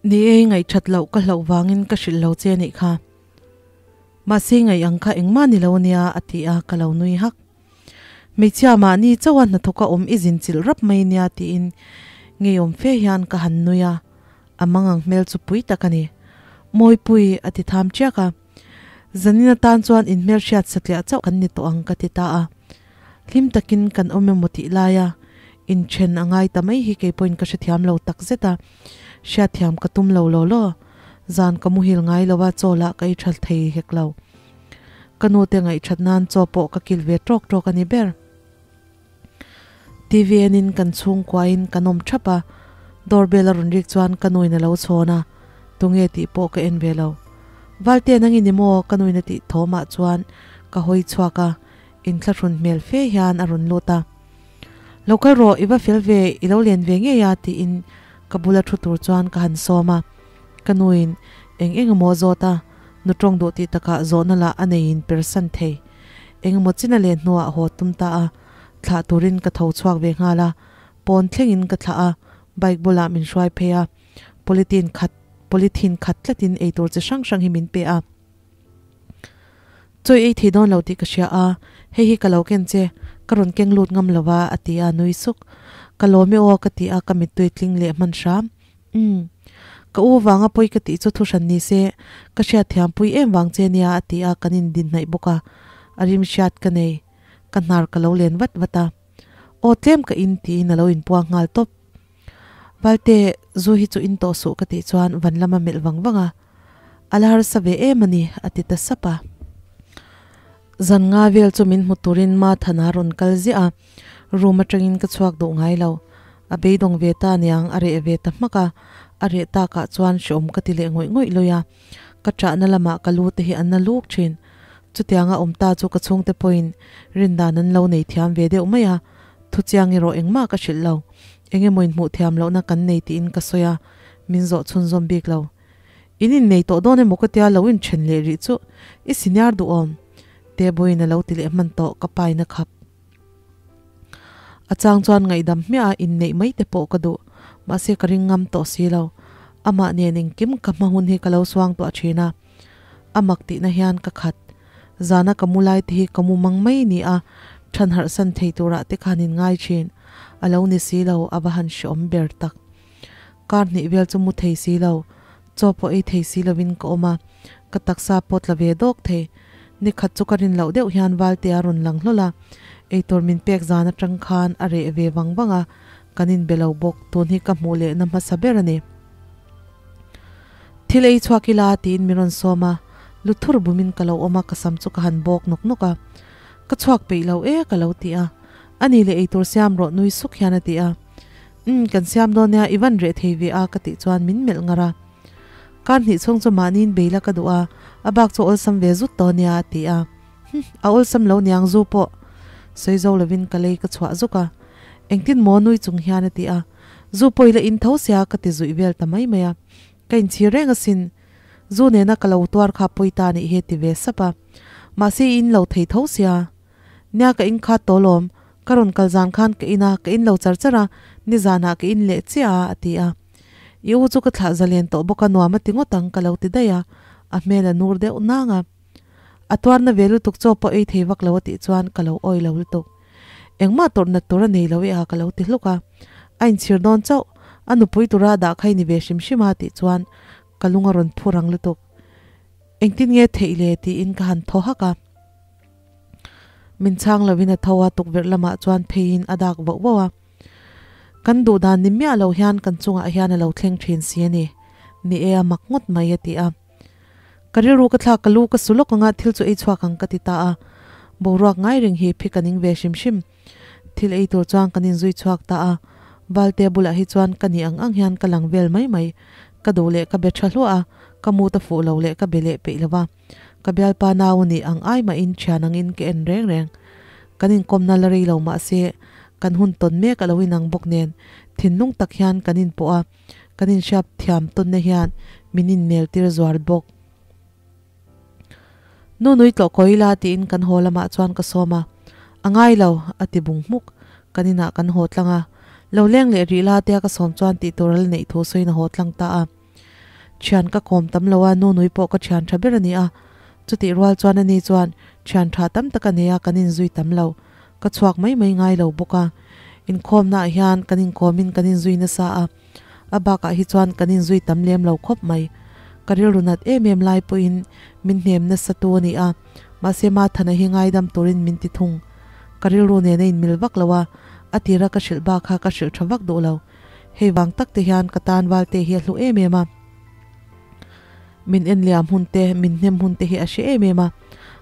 Ni e, ngaihthat loh ka hlauh vangin ka hrilh lo che nih kha. Mahse ngaih ang kha engmah ni lo nia a ti a, ka lo nui hak. Hmeichhia mahni chauha hnathawka awm i zin chilh rap mai nia tiin ngeiawm fe hian ka han nui a, a mangang hmel chu pui tak a ni. Mawipui a ti tham chiak a, Zanin atan chuan inhmelhriat satliah chauh kan ni tawh ang ka ti ta a. Hlim takin kan awm emaw tih laia inthen a ngai ta mai hi kei pawhin ka hrethiam lo tak zet a, hriatthiam ka tum lo law law. Zan ka muhil ngai lo a, chaw lah ka ei tha thei hek lo. Ka nu te ngaihthat nan chaw pawh ka kil ve tawk tawk a ni ber. TV enin kan chhungkuain kan awm thap a, doorbell a rawn rik chuan ka nuin a lo chhawn a, tunge tih pawh ka en ve lo. Valte nang i ni maw? Ka nuin a tih thawmah chuan ka hawi chhuak a, inthlahrun hmel fe hian a rawn lut a. Lo kal rawh, i va fel ve, i lo len ve ngei a tiin ka bula thu tur chuan ka han sawm a. Ka nuin eng eng emaw zawt a, nu tawng duh tih takah zawhna lah a neiin persan thei. Eng emaw chin a len hnuah haw tum ta a, thlah turin ka tho chhuak ve nghal a, pawn thlengin ka thlah a, bike bulah min hruai phei a, polythene khat polythene khat tlatin eitur chi hrang hrang hi min pe a. Chawi ei thei dawn lo tih ka hria a, hei hi ka lo ken che, ka rawn keng lut ngam lo va a ti a, nui suk. Ka lawm e aw ka ti a, ka mittui tling leh hman hram. Umm. Ka u vanga pawi ka tih chu thu hran ni se, ka hriat thiam pui em vang che nia a ti a, kan indin hnaih bawk a, a rim hriat ka nei, ka hnar ka lo len vat vat a. Aw tlem ka in tiin a lo inpuang nghal tawp. Valte, zu hi chu in tawh suh ka tih chuan van lama melh vang vang a, a la harsa ve em a ni a ti ta sap a. Zan nga vel chu min hmu turin Ma Thana rawn kal ziah a, room atangin ka chhuak duh ngai lo. A beidawng ve ta niang a reh ve ta hmak a, a reh takah chuan hreawm ka ti leh ngawih ngawih lawi a, ka ṭahna lamah ka lu te hi an na luk ṭhin. Chutianga awm ta chu ka chhungte pawhin rindan an lo nei thiam ve deuh mai a, thuchiang erawh engmah ka hrilh lo. Eng emaw inhmuh thiam lohna kan nei tiin ka sawi a, min zawh chhunzawm bik lo. In innei tawh dawn emaw ka tia lo inthen leh rih chu i senior duhawm. Tebuiin a lo ti leh hman tawh ka paina khap. A chang chuan ngaihdam hmiah a inneih mai te pawh ka duh, mahse ka ring ngam tawh si lo. Amah nen engkim ka hma hun hi ka lo suang tuah thin a, a mak tihna hian ka khat. Zana ka mu lai te hi ka mu mang mai ni a, than harh san thei turah te khan in ngai thin. A lo ni si lo, a va han hreawm ber tak. Kar hnih vel chu mu thei si lo, chaw pawh ei thei si lovin ka awm a, ka taksa pawh tla ve dawk thei. Ni khat chu ka rin loh deuh hian Valtea rawn lang hlawl a, eitur min pek zan atang khan a reh ve vang vang a, kan inbe lo bawk, tun hi ka hmuh lehna hmasa ber a ni. Thil ei chhuak ila tiin min rawn sawm a, lu thur bumin ka lo awm a, ka sam chu ka han bawk nawk nawk a, ka chhuak peih lo e ka lo ti a, ani leh eitur siam rawh nui suk hian a ti a, Umm kan siam dawn nia i van reh thei ve a ka tih chuan min melh ngar a, kar hnih chhung chu mahniin bei la ka duh a, a bak chu awlsam ve zut tawh nia a ti a, Hm a awlsam lo niang zu pawh sawi zo lovin ka lei ka chhuah zuk a, engtin maw nui chung hian a ti a, zu pawh i la in tho sia ka ti zuih vel ta mai mai a, ka inchhir reng asin, zu nena ka lo tuar kha pawi ta nih hi a ti ve sap a, mahse i in lo thei tho sia. Nia ka in khat tawh lawm, ka rawn kal zan khan ka in a, ka in lo char char a, nizanah ka in leh chiah a, a ti a. I u chu ka thlah zalen tawh bawk a, nuam a ti ngawt ang ka lo ti daih a, a hmel a nur deuh nang a. A tuarna ve lutuk chaw pawh ei thei vak lo a tih chuan ka lo awi lo lutuk. Engmah tawrh nat tur a nei lo e a ka lo ti hluk a. A inchhir dawn chauh, a nupui tura dah kha i ni ve hrim hrim a tih chuan ka lung a rawn phur ang lutuk. Engtin nge theih le tiin ka han thaw hak a. Min chhang lovin a tho a, tukverh lamah chuan pheiin a dak voh voh a. Kan duh dan ni miah lo hian kan chungah hian a lo thleng thin si a ni. Ni e a mak ngawt mai a ti a. Ka rilru ka thlak ka lu ka su lawk anga thil chu ei chhuak ang ka ti ta a. Boruak ngai reng hi phi ka ning ve hrim hrim. Thil ei tur chuan kan inzui chhuak ta a. Valte bulah hi chuan ka nih ang ang hian ka lang vel mai mai. Ka duh leh ka be tha hluah a, ka mut a fuh lo leh ka be leh peih lo va. Ka bialpa nau nih ang ai mahin thian angin ka en reng reng. Kan inkawmna la rei lo mah se, kan hun tawn mek a lo inang bawk nen, thinlung tak hian kan inpawh a, kan inhriat thiam tawnna hian min innel tir zual bawk. Nu nui tlawh kawi ila tiin kan haw lamah chuan ka sawm a, A ngai lo, a ti bung hmuk. Kan inah kan haw tlang a, lo leng leh rih la tia ka sawm chuan tih tur a la neih thu sawiin a haw tlang ta a. Thian ka kawm tam lo a, Nunui pawh ka thian tha ber a ni a. Chutih rual chuan ani chuan thian tha tam tak a nei a, kan inzui tam lo. Ka chhuak mai mai ngai lo bawk a. Inkhawmnaah hian kan inkawmin kan inzui nasa a, a bakah hi chuan kan inzui tam lem lo khawp mai. Ka rilru nat em em lai pawhin min hnem nasa tu a ni a, mahse Mathana hi ngaidam turin min ti thung. Ka rilru nen a inmil vak lo a, a tira ka hrilh bak kha ka hrilh tha vak duh lo. Hei vang tak te hian ka tan Valte hi a hlu em em a, min en liam hun te, min hnem hun te hi a hre em em a,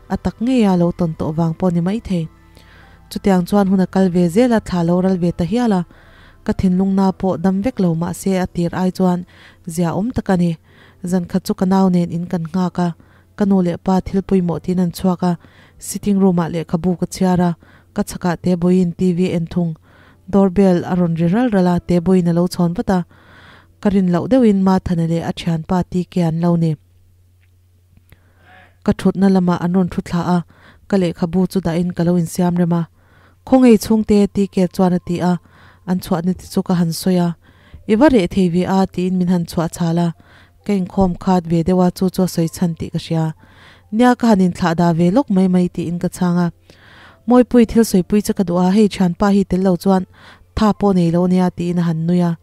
a tak ngei a lo tawn tawh vang pawh ni maithei. Chutiang chuan hun a kal ve zel a, thla lo ral ve ta hial a, ka thinlung na pawh dam vek lo mah se a tir ai chuan zia awm tak a ni. Zan khat chu ka nau nen in kan nghak a, ka nu leh pa thil pawimawh tiin an chhuak a, sitting room ah lehkhabu ka chhiar a, ka chhakah te bawiin TV en thung. Door bell a rawn ri ral ral a, Tebuiin a lo chhawn vat a. Ka rin loh deuhin Mathana leh a thianpa TK an lo ni. Ka thutna lamah an rawn thu thla a, ka lehkhabu chu dahin ka lo insiam rem a. Khawngei chhungte TK chuan a ti a, an chhuahna te chu ka han sawi a. I va reh thei ve a tiin min han chhuah chhal a, ka inkhawm khat ve deuh a chu chu a sawi chhan tih ka hria. Nia ka han inthlah dah ve lawk mai mai tiin ka chhang a. Mawipui thil sawipui che ka duh a, hei thianpa hi tel lo chuan tha pawh nei lo ania tiin a han nui a.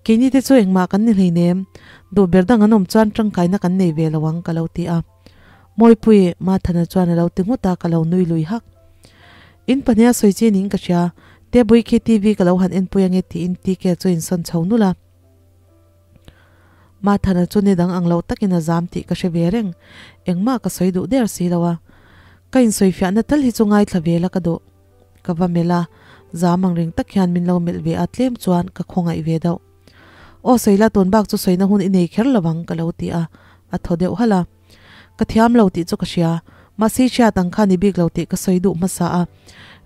Keini te chu engmah kan ni hleinem, duh ber dang an awm chuan tangkaina kan nei ve lo ang ka lo ti a. Mawipui, Mathana chuan a lo ti nghut a, ka lo nui lui hak. In pahniha sawi chi niin ka hria, Tebui khi TV ka lo han enpui ange tiin TK chu insawn chho nulh a. Mathana chu ni dang ang lo takin a zam tih ka hre ve reng, engmah ka sawi duh der si lo a. Ka insawifiahna tal hi chu ngaithla ve la ka duh. Ka va melh a, zam ang reng tak hian min lo melh ve a tlem chuan ka khawngaih ve deuh. Aw sawi la tun bak chu sawina hun i nei kher lo ang ka lo ti a, a thaw deuh halh a. Ka thiam lo tih chu ka hria, mahse hriat ang kha ni bik lo tih ka sawi duh hmasa a.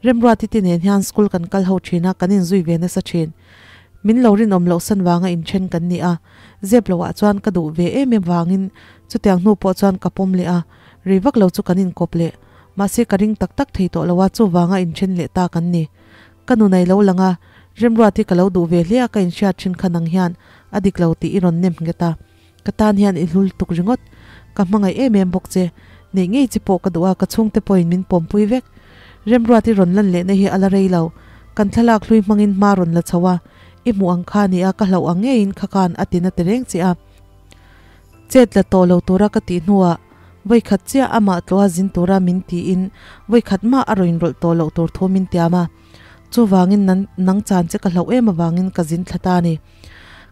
Remruati te nen hian school kan kal ho thin a, kan inzui ve nasa thin. Min lo rinawm loh san vanga inthen kan ni a, zep loah chuan ka duh ve em em vangin chutiang hnu pawh chuan ka pawm leh a, rei vak lo chu kan inkawp leh. Mahse ka ring tak tak thei tawh lo a, chuvanga inthen leh ta kan ni. Ka nu nei lo lang a, Remruati ka lo duh ve hle a ka inhriat thin kha nang hian a dik lo tih i rawn nem nghet a. Ka tan hian i hlul tuk ringawt. Ka hmangaih em em bawk che. Neih ngei chi pawh ka duh a, ka chhungte pawhin min pawmpui vek. Remruat i rawn lan lehna hi a la rei lo. Kan thlalak hlui hmangin hma rawn la chho a, i hmuh ang kha ni a, ka hlauh ang ngeiin kha khan a ti na ti reng che a. Chet la tawh lo tura ka tih hnuah vawikhat chiah amah tlawha zin tura min tiin vawikhat mah a rawn inrawlh tawh loh tur thu min tiam a. Chuvangin nang chan che ka hlauh em avangin ka zin thla ta a ni.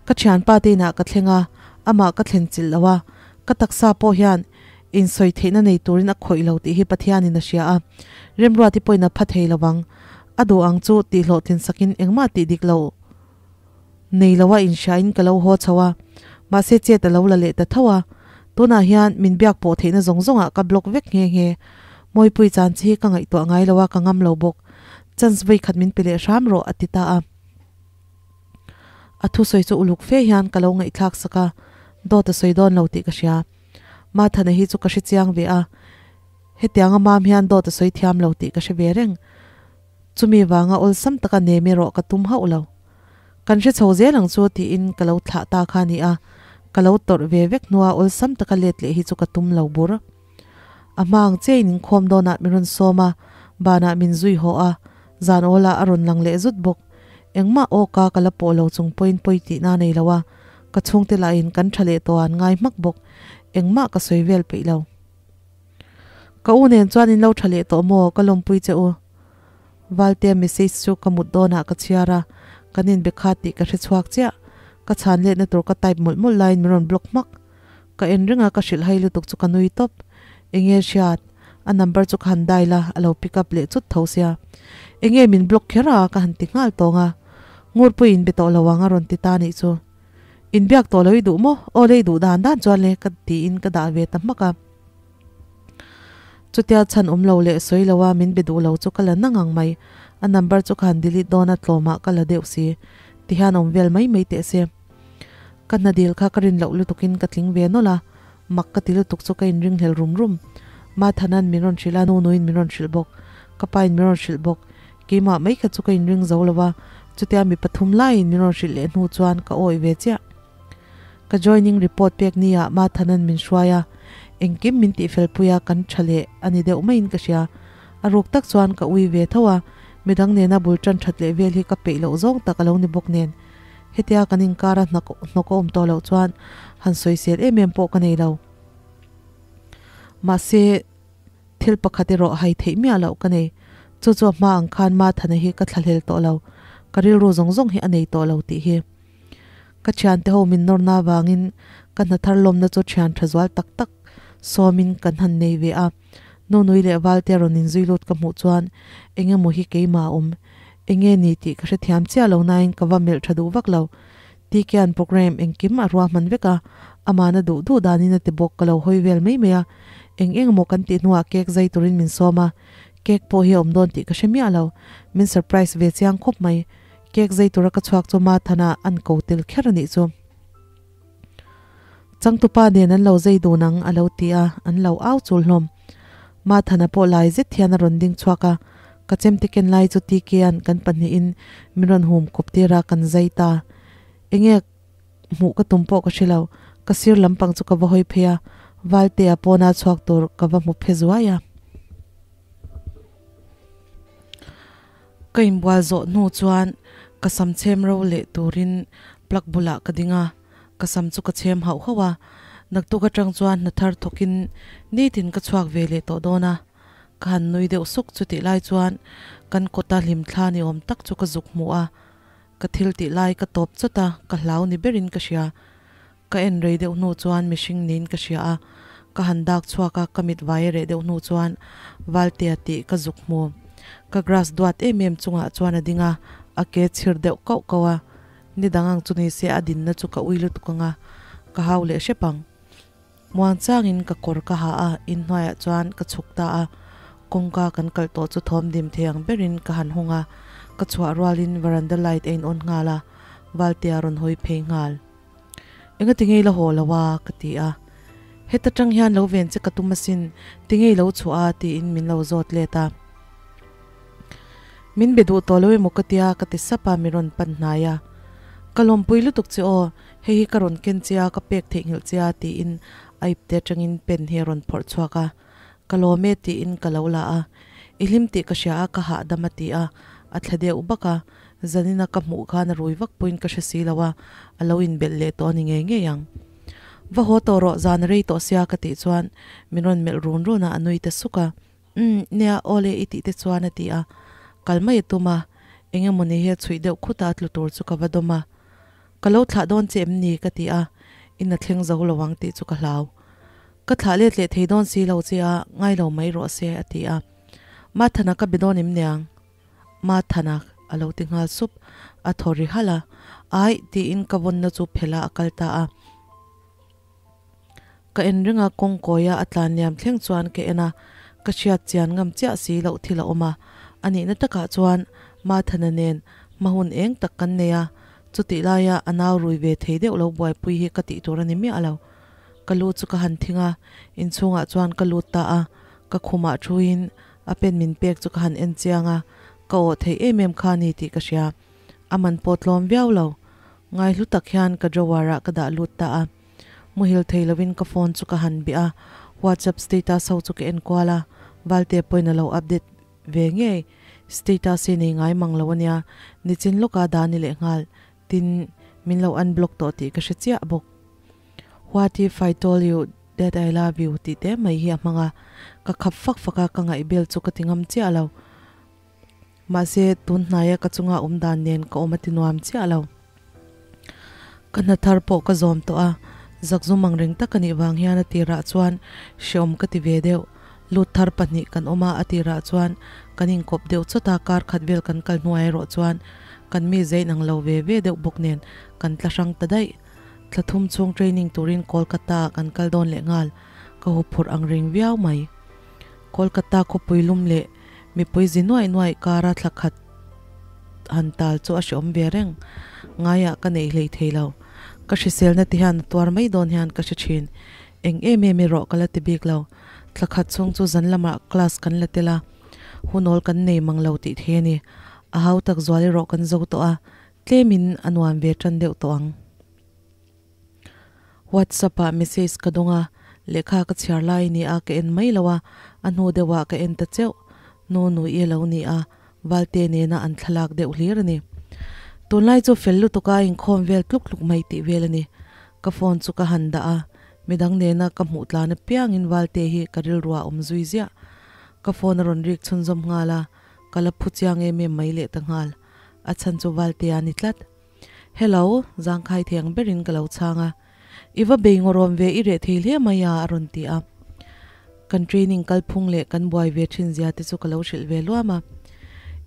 Ka thianpa te inah ka thleng a, amah ka thlen chilh lo a, ka taksa pawh hian insawi theihna nei turin a khawih lo tih hi Pathianin a hria a, Remruati pawhin a pha thei lo ang. A duh ang chu tih hlawhtlin sakin engmah tih dik lo nei lo a inhriain ka lo haw chho a, mahse chet a lo la leh ta tho a, tunah hian min biak pawh theihna zawng zawngah ka block vek nghe nghe. Mawipui chan chi hi ka ngaihtuah ngai lo a, ka ngam lo bawk. Chance vawikhat min pe leh hram rawh a ti ta a. A thusawi chu uluk fe hian ka lo ngaihthlak sak a, dawt a sawi dawn lo tih ka hria. Mathana hi chu ka hre chiang ve a, hetianga mam hian dawt a sawi thiam lo tih ka hre ve reng. Chumi vanga awlsam taka nem erawh ka tum hauh lo. Kan hre chho zel ang chu tiin ka lo thlah ta kha a ni a, ka lo tawrh ve vek hnua awlsam taka let leh hi chu ka tum lo bur. A hma ang chiain inkhawm dawnah min rawn sawm a, banah min zui haw a, zan awlah a rawn lang leh zut bawk. Engmah aw ka ka la pawh lo chung pawhin pawi tihna a nei lo a, ka chhungte lahin kan tha leh tawh an ngai hmak bawk. Engmah ka sawi vel peih lo. Ka u nen chuan in lo tha leh tawh maw? Ka lawmpui che u. Valtea message chu ka mut dawnah ka chhiar a, kan inbe khat tih ka hre chhuak chiah. Ka chhan letna tur ka type mawlh mawlh laiin min rawn block hmak. Ka en reng a, ka hrilh hai lutuk chu ka nui tawp. Enge hriat? A number chu ka han dial a, a lo pick up leh chut tho sia. Enge min block kher a? Ka han ti nghal tawng a. Ngurpui in be tawh lo ang a rawn ti ta nih chu. In biak tawh lo i duh maw? Aw le i duh dan dan chuan le ka tiin ka dah ve ta hmak a. Chutia chhan awm lo leh sawi lo a min be duh lo chu ka la na ngang mai. A number chu ka han delete dawn a, tlawmah ka la deuh si. Tihian awm vel mai mai teh se. Ka hna dil kha ka rin loh lutukin ka tling ve nawlh a, mak ka ti lutuk chu ka inringhlel rum rum. Mathanan min rawn hrilh a, Nunuin min rawn hrilh bawk, ka pain min rawn hrilh bawk. Keimah mai kha chu ka inring zo lo va, chutia mi pathum laiin min rawn hrilh leh hnu chuan ka awih ve chiah. Ka joining report pek ni ah Mathanan min hruai a, engkim min tihfel pui a kan tha leh a ni deuh maiin ka hria. A ruk tak chuan ka ui ve tho a, midang nena bul tan that leh vel hi ka peih loh zawng tak a lo ni bawk nen. Hetia kan inkara hnawk a awm tawh loh chuan han sawisel em em pawh ka nei lo. Mahse, thil pakhat erawh hai theih miah loh ka nei. Chu chu a hma ang khan Mathana hi ka thlahlel tawh lo, ka rilru zawng zawng hi a nei tawh lo tih hi. Ka thiante ho min nawrna avangin ka hna thar lawmna chu thian tha zual tak tak sawmin kan han nei ve a. Nunui leh Valte rawn inzui lut ka hmuh chuan eng emaw hi keimah a awm. Eng nge ni tih ka hrethiam chiah lo nain ka va melh tha duh vak lo. TKa'n programme engkim a ruahman vek a, amahna duh duh danin a ti bawk ka lo hawi vel mai mai a. Eng eng emaw kan tih hnuah cake zai turin min sawm a, cake pawh hi a awm dawn tih ka hre miah lo. Min surprise ve chiang khawp mai. Cake zai tura ka chhuak chu Mathana an ko tel kher a nih chu. Changtupa nen an lo zai dun ang a lo ti a, an lo au chul hlawm. Mathana pawh lai zet hian a rawn ding chhuak a, ka chemte ken lai chu TK-a'n kan pahnihin min rawn hum kawp tir a, kan zai ta. Enge hmuh ka tum pawh ka hre lo, ka sir lampang chu ka va hawi phei a, Valtea pawna chhuak tur ka va hmu phe zuai a. Ka inbual zawh hnu chuan ka sam chhem ro leh turin plug bulah ka ding a, ka sam chu ka chhem hauh hauh a, naktuk atang chuan hna thar thawkin nitin ka chhuak ve leh tawh dawn a, ka han nui deuh suk chutih lai chuan kan kawta hlimthla ni awm tak chu ka zuk hmu a, ka thil tih lai ka tawp chawt a, ka hlau ni berin ka hria. Ka en rei deuh hnu chuan mihring niin ka hria a, ka han dak chhuak a, ka mit vai a reh deuh hnu chuan Valtea tih ka zuk hmu. Ka grass duat em em chungah chuan a ding a, a ke chhir deuh kauh kauh a, ni dang ang chu ni se a dinna chu ka ui lutuk ang a, ka hau leh hrep ang. Muang changin ka kawr ka ha a, inhnuaiah chuan ka chhuk ta a, kawngka kan kalh tawh chu thawm dim thei ang berin ka han hung a, ka chhuah rualin veranda light a in on nghal a, Valtea rawn hawi phei nghal. Enga ti ngei la haw lo a? ka ti a. Heta tang hian lo ven che ka tum asin, ti ngei lo chhuah a? tiin min lo zawt let a. Min be duh tawh lo emaw ka tia ka ti sap a, mi rawn pan hnai a. Ka lawmpui lutuk che aw, hei hi ka rawn ken che a, ka pek theihnghilh che a tiin a ipte atangin pen hi a rawn phawrh chhuak a. Ka lawm e tiin ka lo la a, I hlim tih ka hria a, ka hahdam a ti a, a thla deuh bak a, zanina ka hmuh khan a rui vak pawhin ka hre si lo a, a lo inbelh leh tawh a ni ngei ngei ang. Va haw tawh rawh, zan a rei tawh sia ka tih chuan min rawn melh run run a, a nui ta suk a, Umm, nia, awle i tih te chuan a ti a, kal mai a tum a, eng emaw ni hi a chhuih deuh khut a, a tlu tur chu ka va dawm a, Ka lo thlah dawn che em ni? ka ti a, in a thleng zo lo ang tih chu ka hlau. Ka thlah let leh thei dawn si lo che a, ngai lo mai rawh se, a ti a. Mathana ka be dawn em niang? Mathana a lo ti nghal sup, a thaw ri halh a. Aih, tiin ka vawnna chu phelh a, a kal ta a. Ka en reng a, kawngkawia a tlan liam thleng chuan ka en a, ka hriat chian ngam chiah si loh thil a awm a. A nihna takah chuan Mathana nen hma hun eng tak kan nei a, chutih laia a nau rui ve thei deuh lo buaipui hi ka tih tur a ni miah lo. Ka lu chu ka han thing a, inchhungah chuan ka lut ta a, ka khumah thuin a pen min pek chu ka han en chiang a, ka awh theih em em kha a ni tih ka hria. A man pawh tlawm viau lo. Ngaihlu tak hian ka drawer ah ka dah lut ta a. Muhil thei lovin ka phone chu ka han bih a, WhatsApp status ho chu ka en kual a, Valte pawhin a lo update ve ngei. Status hi nei ngai mang lo a nia, nichin lawka dah ni leh nghal, tin min lo unblock tawh tih ka hre chiah bawk. What if I told you that I love you tih te mai hi a hmang a, ka khap fak fak a, ka ngaihbel chu ka ti ngam chiah lo. Mahse, tun hnaia ka chunga awm dan nen ka awm a ti nuam chiah lo. Ka hna thar pawh ka zawm tawh a, zakzum ang reng tak a nih vang hian a tirah chuan hreawm ka ti ve deuh. Lut thar pahnih kan awm a, a tirah chuan kan inkawp deuh chawt a, kar khat vel kan kal hnuai erawh chuan kan mi zei nang lo ve ve deuh bawk nen kan tla hrang ta daih. Thla thum chhung training turin Kolkata ah kan kal dawn leh nghal, ka huphurh ang reng viau mai. Kolkata khawpui lum leh mipui zi nuaih nuaih kara thla khat han tal chu a hreawm ve reng. Ngaiah ka neih hlei thei lo. Ka hriselna te hian a tuar mai dawn hian ka hre thin. Eng em em erawh ka la ti bik lo. Thla khat chhung chu zan lamah class kan la tel a, hunawl kan nei mang lo tih thei a ni. A hau tak zual erawh kan zo tawh a, tlemin a nuam ve tan deuh tawh ang. WhatsApp ah message ka dawng a, lehkha ka chhiar lai ni a ka en mai lo a, a hnu deuh ah ka en ta cheuh. Nu nui i lo ni a, Valte nena an thlalak deuh hlir a ni. Tunlai chu fel lutuk a inkhawm vel tluk tluk mai tih vel a ni. Ka phone chu ka han dah a, midang nena ka hmuh tlan apiangin Valte hi ka rilruah a awm zui ziah. Ka phone a rawn rik chhunzawm nghal a, ka la phu chiang em em mai leh ta nghal. A chhan chu Valtea a ni tlat. Hello, zangkhai thei ang berin ka lo chhang a. I va bei ngawrawm ve i reh thei hle mai a, a rawn ti a. Kan training kalphung leh kan buai ve thin zia te chu ka lo hrilh ve luam a.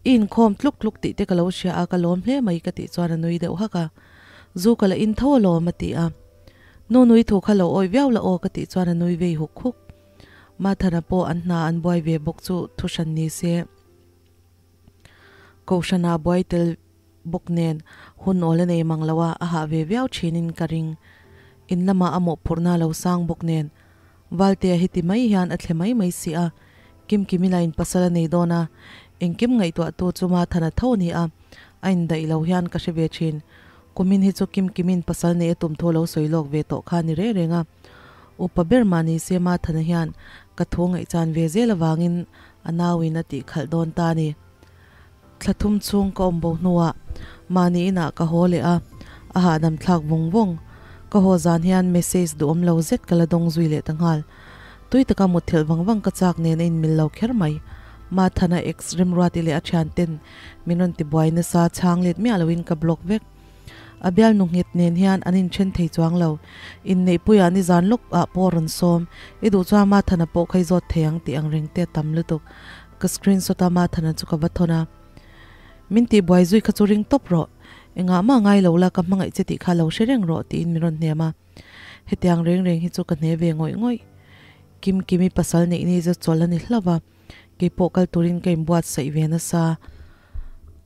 I inkhawm tluk tluk tih te ka lo hria a, ka lawm hle mai ka tih chuan a nui deuh hak a. Zu ka la in tho alawm a ti a. Nu nui thu kha lo awih viau la aw ka tih chuan a nui vei huk huk. Mathana pawh an hna an buai ve bawk chu thu hran ni se. Kohhrana buai tel bawk nen hun awl a nei mang lo a, a hah ve viau thinin ka ring. In lamah a mawhphurhna a lo sang bawk nen Valtea hi ti mai hian a thle mai mai si a, Kimkimi la in pasal a nei dawn a, engkim ngaihtuahtu chu Mathana tho a ni a, a indaih lo hian ka hre ve thin. Kumin hi chu Kimkimi'n pasal nei a tum thu lo sawi lawk ve tawh kha a ni reng reng a. Upa ber mah ni se Mathana hian ka thu ngaihchan ve zel avangin a nauin a tih khalh dawn ta a ni. Thla thum chhung ka awm bo hnuah mahni inah ka haw leh a, a hahdam thlak vawng vawng. Ka haw zan hian message duhawm lo zet ka la dawng zui leh ta nghal. Tui taka mutthilh vang vang ka chak nen a inmil lo kher mai. Mathana ex Remruati leh a thian ten min rawn ti buai nasa chhang let miah loin ka block vek. A bialnu nghet nen hian an inthen thei chuang lo. Inneihpuiah nizan lawk ah pawh rawn sawm. I duh chuan Mathana pawh kha i zawt thei ang tih ang reng te a tam lutuk. Ka screenshot a Mathana chu ka va thawn a. Min tih buai zui kha chu ring tawp rawh. Engah mah ngai lo la ka hmangaih che tih kha lo hre reng rawh tiin min rawn hnem a. Hetiang reng reng hi chu ka hne ve ngawih ngawih. Kim Kimi pasal neih ni chu chawlh a ni hlauh va. Kei pawh kal turin ka inbuatsaih ve nasa.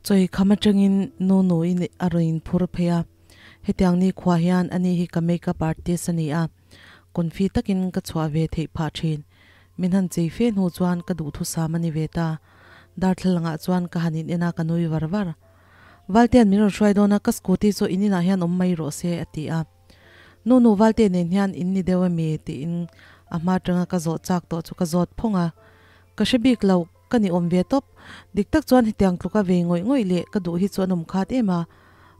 Chawi kham atangin nu nuin a rawn inphur phei a. Hetiang ni khuah hian ani hi ka makeup artist a ni a. Confi takin ka chhuah ve theih phah thin. Min han chei fe hnu chuan ka duhthusam a ni ve ta. Darthlalangah chuan ka han in en a, ka nui var var. Valtea'n min rawn hruai dawn a, ka scooty chu in inah hian awm mai rawh se a ti a. Nu nu Valte nen hian in ni deuh ami? tiin a hma atanga ka zawh chak tawh chu ka zawt phawng a. Ka hre bik lo, ka ni awm ve tawp. Dik tak chuan hetiang tluka vei ngawih ngawih leh ka duh hi chu an awm khat em a.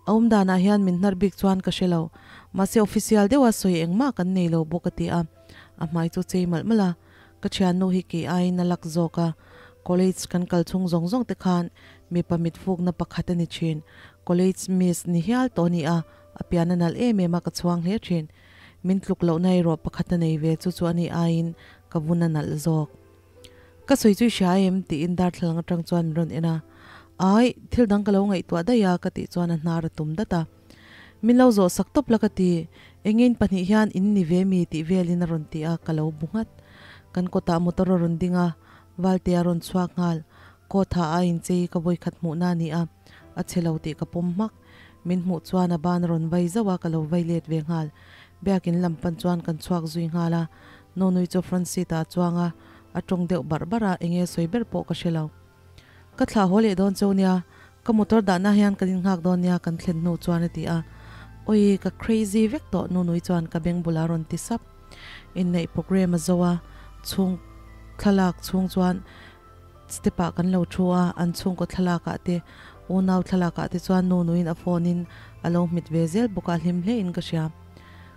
A awm danah hian min hnar bik chuan ka hre lo. Mahse official deuha sawi engmah kan nei lo bawk a ti a. A hmai chu chei malh malh a. Ka thiannu hi kei aiin a lak zawk a. College kan kal chhung zawng zawng te khan mipa mitfukna pakhat a ni thin. College miss ni hial tawh a ni a. A pian a nalh em em a, ka chhuang hle thin. Min tluk lohna erawh pakhat a nei ve, chu chu a nih aiin ka vun a nalh zawk. Ka sawi chu i hria em? tiin darthlalang atang chuan min rawn en a. Ai, thil dang ka lo ngaihtuah daih a, ka tih chuan a hnar a tum dat a. Min lo zawh sak tawp la ka ti, engin pahnih hian in ni ve mi tih velin a rawn ti a, ka lo bu nghat. Kan kawtah motor a rawn ding a, Valte a rawn chhuak nghal. Coat ha a inchei ka vawikhat hmuhna a ni a, a chhe lo tih ka pawm hmak. Min hmuh chuan a ban a rawn vai zauh a, ka lo vai let ve nghal. Biakin lam pan chuan kan chhuak zui nghal a, Nonui chu front seat ah a chuang a, a tawng deuh barh barh a, enge sawi ber pawh ka hre lo. Ka thlah haw leh dawn cheu nia, ka motor dahna hian kan innghak dawn nia kan thlen hnu chuan a ti a. Awii, ka crazy vek tawh Nonui chuan ka beng bulah a rawn ti sap. Inneih programme a zo a, chhung thlalak chhung chuan Step ah kan lo thu a, an chhungkaw thlalak ah te, unau thlalak ah te chuan nu nuin a phone in a lo hmit ve zel bawk a, hlim hle in ka hria.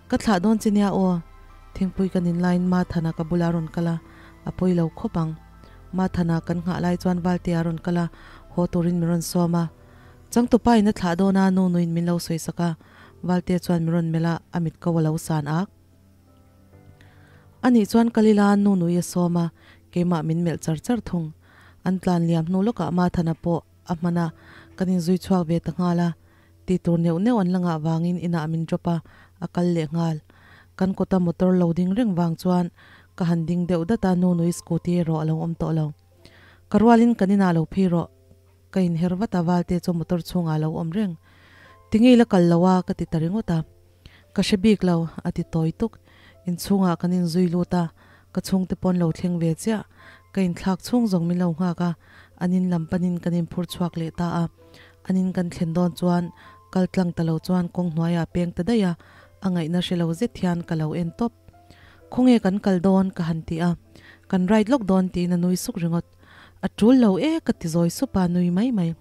Ka thlah dawn che nia aw, thingpui kan in laiin Mathana ka bula rawn kal a, a pawi lo khawp ang. Mathana kan nghah lai chuan Valtea rawn kal a, haw turin min rawn sawm a. Changtupa in a thlah dawn a, nu nuin min lo sawi sak a, Valtea chuan min rawn melh a, a mit ko a lo san ak. Anih chuan Kalila nu nui a sawm a, keimah min melh char char thung. An tlan liam hnu lawkah Mathana pawh a hman a, kan inzui chhuak ve ta nghal a. Ti tur neuh neuh an la ngah vangin inah min drop a, a kal leh nghal. Kan kawta motor lo ding reng vang chuan ka han ding deuh dat a, nu nui scooty erawh a lo awm tawh lo. Ka rualin kan inah lo phei rawh. Ka inher vat a, Valte chu motor chhungah a lo awm reng. Tinge i la kal lo a? ka ti ta ringawt a. Ka hre bik lo, a ti tawi tuk. Inchhungah kan inzui lut a, ka chhungte pawn lo thleng ve chiah. Ka inthlak chhung zawng min lo nghak a, an in lam panin kan inphur chhuak leh ta a. An in kan thlen dawn chuan kal tlang ta lo chuan kawng hnuaiah a peng ta daih a. A ngaihna hre lo zet hian ka lo en tawp. Khawnge kan kal dawn? ka han ti a, Kan ride lawk dawn tiin a nui suk ringawt. A tul lo e ka ti zawi sup a, nui mai mai.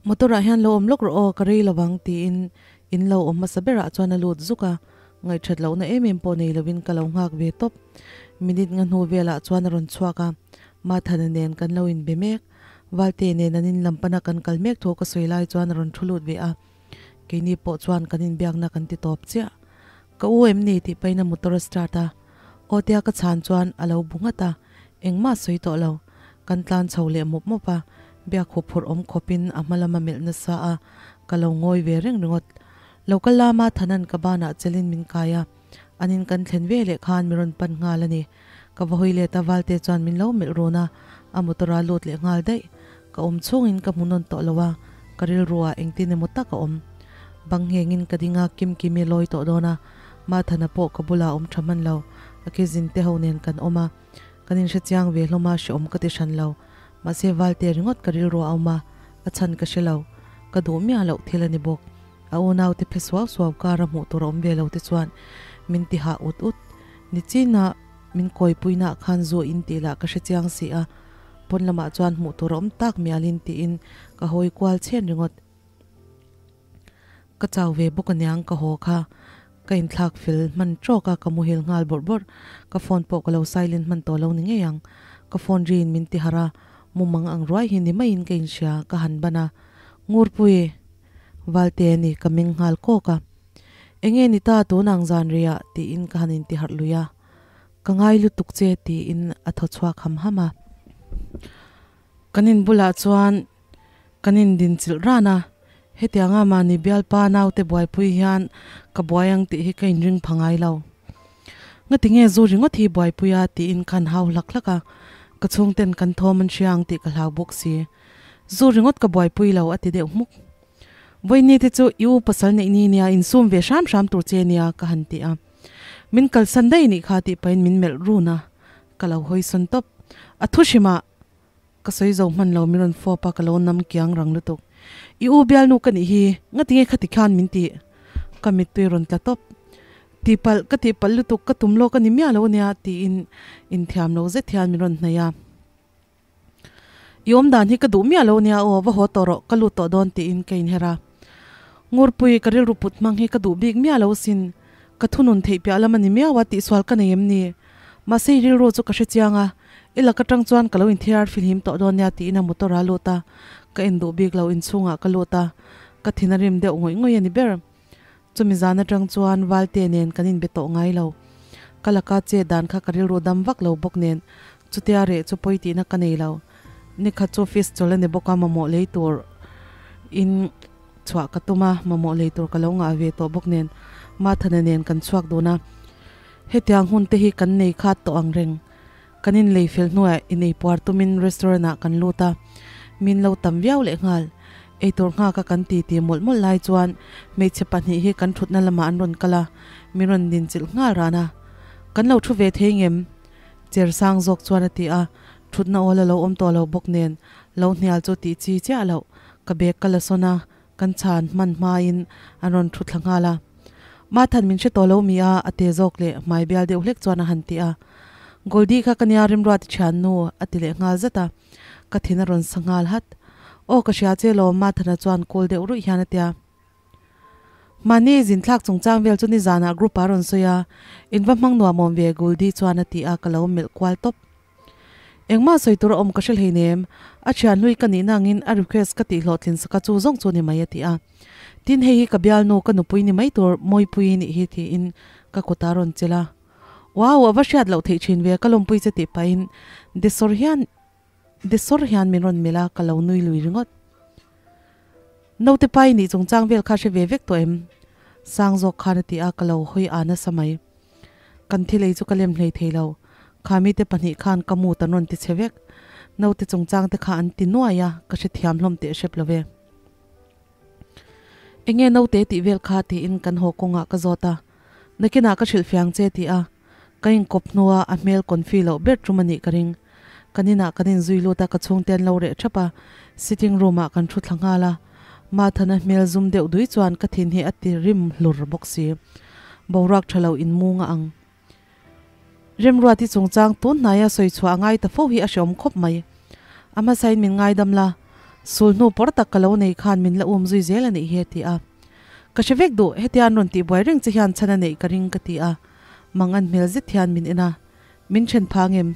Motor ah hian lo awm lawk rawh aw, ka rei lovang tiin in lo awm hmasa berah chuan a lut zuk a, ngaihthat lohna em em pawh nei lovin ka lo nghak ve tawp. Minute nga hnu velah chuan a rawn chhuak a, Mathana nen kan lo inbe mek. Valte nen an in lam pana kan kal mek thu ka sawi lai chuan a rawn thu lut ve a, keini pawh chuan kan inbiakna kan ti tawp chiah. Ka u em ni tih pahin a motor a start a, aw tia ka chhan chuan a lo bu nghat a, engmah sawi tawh lo. Kan tlan chho leh mawp mawp a, biak huphurh awm khawpin a hma lama melh nasa a, ka lo ngawi ve reng ringawt. Lo kal lama Thanan ka banah chelin min kai a, an in kan thlen ve leh khan mi rawn pan nghal a ni. Ka va hawi let a, Valte chuan min lo melh run a, a motor a lut leh nghal daih. Ka awm chhungin ka hmu nawn tawh lo a, ka rilru ah engtin emaw tak a awm. Bang nghengin ka ding a, Kimkimi lawi tawh dawn a, Mathana pawh ka bulah a awm tha hman lo. A kizin te ho nen kan awm a, kan inhre chiang ve hlawm a, hreawm ka ti hran lo. Mahse Valte ringawt ka rilru ah a awm a, a chhan ka hre lo. Ka duh miah loh thil a ni bawk. A unaute phe suau suau kara hmuh tur a awm ve lo te chuan min ti hah ut ut. Nichina min kawipuina ah khan zu in tih lah ka hre chiang si a, pawn lamah chuan hmuh tur a awm tak mialin tiin ka hawi kual chhen ringawt. Ka chau ve bawk aniang ka haw kha, ka inthlak fel hman trawk a, ka muhil nghal bawrh bawrh, ka phone pawh ka lo silent hman tawh lo ni ngei ang. Ka phone riin min ti harh a, mumang ang ruai hi ni maiin ka inhria, ka han ban a, Ngurpui! Valte a ni, ka meng nghal kawk a. Enge ni ta tun ang zan riah tiin ka han inti harh lui a, ka ngai lutuk che tiin a thaw chhuak ham ham a. Kan in bulah chuan kan indinchilh ran a, hetianga mahni bialpa naute buaipui hian ka buai ang tih hi ka inring pha ngai lo. Ngatinge zu ringawt hi buaipui a tiin ka han hau hlak hlak a, ka chhungten kan thawm an hria ang tih ka hlau bawk si. Zu ringawt ka buaipui lo a ti deuh hmuk. Vawiini te chu i u pasal neih ni nia insum ve hram hram tur che nia ka han ti a. Min kalsan daih nih kha tih pahin min melh run a, ka lo hawi sawn tawp. A thu hrimah ka sawi zo hman lo min rawn fawp a ka lo nam kiang rang lutuk. I u bialnu ka nih hi ngatinge khati khan min tih? Ka mittui rawn tla tawp. Tihpalh ka tihpalh lutuk ka tum lawk a ni miah lo ania tiin inthiam lo zet hian min rawn hnaih a. I awm dan hi ka duh miah lo nia aw, va haw tawh rawh, ka lut tawh dawn tiin ka inher a. Ngurpui, ka rilru put hmang hi ka duh bik miah lo sin, ka thunun theih piah lam a ni miau a, tihsual ka nei em ni? Mahse i rilru chu ka hre chiang a, i lak atang chuan ka lo inthiar fihlim tawh dawn nia tiin a motor a lut a, ka en duh bik lo, inchhungah ka lut a, ka thin a rim deuh ngawih ngawih a ni ber. Chumi zan atang chuan Valte nen kan inbe tawh ngai lo. Ka laka chet dan kha ka rilru dam vak lo bawk nen chutia reh chu pawi tihna ka nei lo. Nikhat chu office chawl a ni bawk a, mamawh lei tur in chhuah ka tum a, mamawh lei tur ka lo ngah ve tawh bawk nen Mathana nen kan chhuak dun a. Hetiang hun te hi kan nei khat tawh ang reng. Kan inlei fel hnuah inei puar tumin restaurant ah kan lut a, min lo tam viau leh nghal. Eitur nghak a kan ti ti mawlh mawlh lai chuan hmeichhe pahnih hi kan thutna lamah an rawn kal a, min rawn dinchilh nghal ran a. Kan lo thu ve thei ngem? Cher sang zawk chuan a ti a, thutna awl a lo awm tawh lo bawk nen lo hnial chu tih chi chiah loh. Ka bag ka la sawn a, kan chhan hman hmain an rawn thu thla nghal a. Mathan min hre tawh lo mi a, a te zawk leh hmai bial deuh hlek chuan a han ti a. Goldie kha ka nia Rimruati thiannu a ti leh nghal zat a. Ka thin a rawn sa nghal hat. Aw ka hria che lawm Mathana chuan kawl deuh ruih hian a tia. Mahni zinthlak chungchang vel chu nizanah group ah a rawn sawi a, in va hmang nuam awm ve Goldie chuan a ti a, ka lo melh kual tawp. Engmah sawi tur a awm ka hre hleinem, a thian hlui ka nihna angin a request ka tih hlawhtlin saka chu zawng chu ni mai a ti a. Tin hei hi ka bialnu ka nupui ni mai tur Mawipui nih hi tiin ka kut a rawn chelh a. Wow a va hriat loh theih thin ve ka lawmpui che tih pahin Desawr hian Desawr hian min rawn melh a ka lo nui lui ringawt. Naute pai nih chungchang vel kha hre ve vek tawh em? Sang zawk khan a ti a ka lo hawi a nasa mai. Kan thil ei chu ka lem hlei thei lo. Kha mite pahnih khan ka mut an rawn ti chhe vek. Naute chungchang te kha an ti nuai a, ka hrethiam hlawm teh hrep lo ve. Enge naute tih vel kha tiin kan haw kawngah ka zawt a. Nakinah ka hrilh fiang che ti a, ka inkawp hnua a hmel confi loh ber tum a nih ka ring. Kan inah kan inzui lut a, ka chhungte an lo reh thap a, sitting room ah kan thu thla nghal a. Mathana hmel zum deuh dui chuan ka thin hi a ti rim hlur bawk si. Boruak tha lo in mu nga ang. Remruati chungchang tun hnaia sawi chhuah a ngai ta fo hi a hreawm khawp mai. A hmasain min ngaidam la, sul hnu pawr tak ka lo nei khan min la um zui zel a nih hi a ti a. Ka hre vek duh, hetia an rawn tihbuai reng che hian chhan a neih ka ring ka ti a. Mang an hmel zet hian min en a, Min then phang em?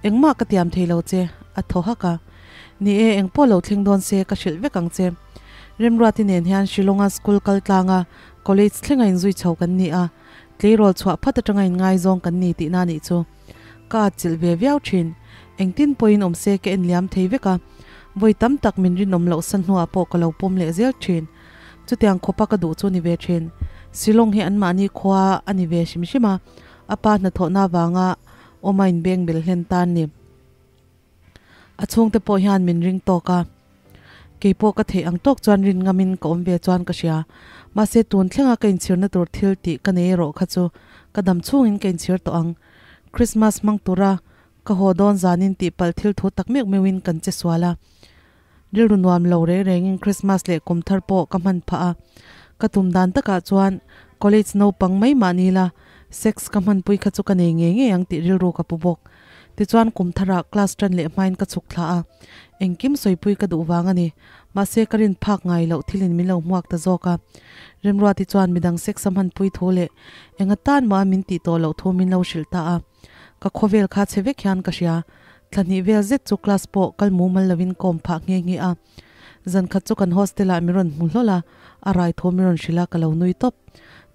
Engmah ka tiam thei lo che, a thaw hak a. Ni e, engpawh lo thleng dawn se ka hrilh vek ang che. Remruati nen hian Shillonga school kal tlanga college thlenga inzui chho kan ni a, tleirawl chhuah phat atanga inngaizawng kan ni tihna a nih chu. Ka atchilh ve viau thin. Engtin pawhin awm se ka en liam thei vek a, vawi tam tak min rinawm loh san hnuah pawh ka lo pawm leh zel thin. Chutiang khawpa ka duh chu ni ve thin. Shillong hi anmahni khua a ni ve hrim hrim a, A pa hnathawhna avanga awma inbeng bel hlen ta ni. A chhungte pawh hian min ring tawk a, kei pawh ka theih ang tawk chuan rin ngamin ka awm ve chuan ka hria. Mahse tun thlenga ka inchhirna tur thil tih ka nei erawh kha chu ka dam chhungin ka inchhir tawh ang. Christmas hmang tura ka haw dawn zanin tihpalh thil thu tak meuh meuhin kan che sual a. Rilru nuam lo reng rengin Christmas leh kum thar pawh ka hman phah a, ka tum dan takah chuan college naupang mai mah ni la, sex ka hmanpui kha chu ka nei ngei ngei ang tih rilru ka pu bawk. Tichuan kum tharah class tan leh hmain ka chhuk thla a, engkim sawipui ka duh vang a ni. Mahse ka rin phak ngai loh thilin min lo hmuak ta zawk a. Remruati chuan midang sex a hmanpui thu leh enga tan mah a min tih tawh loh thu min lo hrilh ta a. Ka khawvel kha chhe vek hian ka hria. Thla hnih vel zet chu class pawh kal mumal lovin ka awm phah nghe nghe a. Zan khat chu kan hostel ah mi rawn hmu hlawl a, a rai tho mi rawn hrilh a, ka lo nui tawp.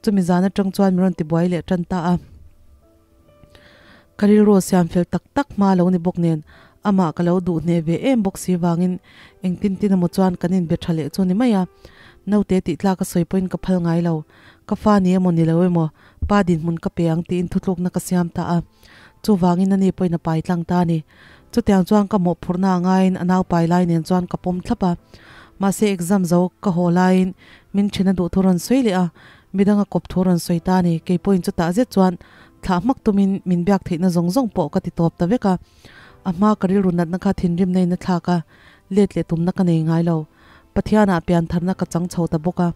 Chumi zan atang chuan mi rawn tibuai leh tan ta a. Ka rilru siam fel tak tak hma lo ni bawk nen, amah ka lo duh hneh ve em bawk si vangin engtin tin emaw chuan kan inbe tha leh chu ni mai a. Naute tih tlak a sawi pawhin ka phal ngai lo. Ka fa ni emaw ni lo emaw, pa dinhmun ka pe ang tiin thutlukna ka siam ta a. Chuvangin ani pawhin a pai tlang ta a ni. Chutiang chuan ka mawhphurhna a ngaiin a nau pai lai nen chuan ka pawm thlap a. Mahse exam zo ka haw laiin min then a duh thu rawn sawi leh a, midang a kawp thu rawn sawi ta a ni. Kei pawhin chutah zet chuan thlah hmak tumin min biak theihna zawng zawng pawh ka ti tawp ta vek a. A hma ka rilru natna kha thinrimna in a thlak a, let leh tumna ka nei ngai lo. Pathianah piantharna ka chang chho ta bawk a.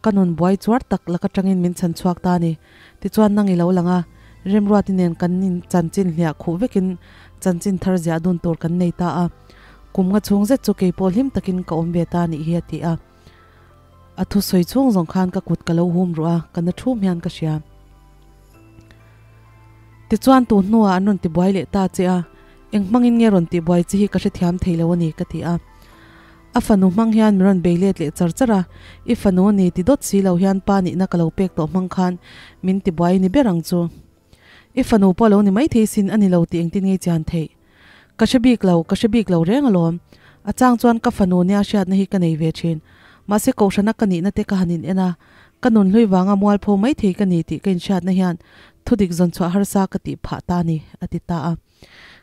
Ka nun buai chuar tak lak atangin min chhan chhuak ta a ni. Tichuan nang i lo lang a, Remruati nen kan in chanchin hliah khuh vekin chanchin thar ziah dun tur kan nei ta a. Kum nga chhung zet chu kei pawh hlim takin ka awm ve ta a nih hi a ti a. A thusawi chhung zawng khan ka kut ka lo hum ruh a, ka na thum hian ka hria. Tichuan tu hnuah an rawn tibuai leh ta che a, eng hmangin nge rawn tihbuai chi hi ka hrethiam thei lo a ni ka ti a. A fanu hmang hian min rawn bei let leh char char a, I fanu ni ti dawt si lo hian pa nihna ka lo pek tawh hmang khan min ti buai ni ber ang chu. I fanu pawh lo ni maithei sin a ni lo tih engtin nge chian theih? Ka hre bik lo, ka hre bik lo reng alawm. A chang chuan ka fanu nia hriatna hi ka nei ve thin. Mahse kohhrana ka nihna te ka han in en a, ka nun hlui vanga mualpho maithei ka ni tih ka inhriatna hian thudik zawn chhuah harsa ka tih phah ta ni, a ti ta a.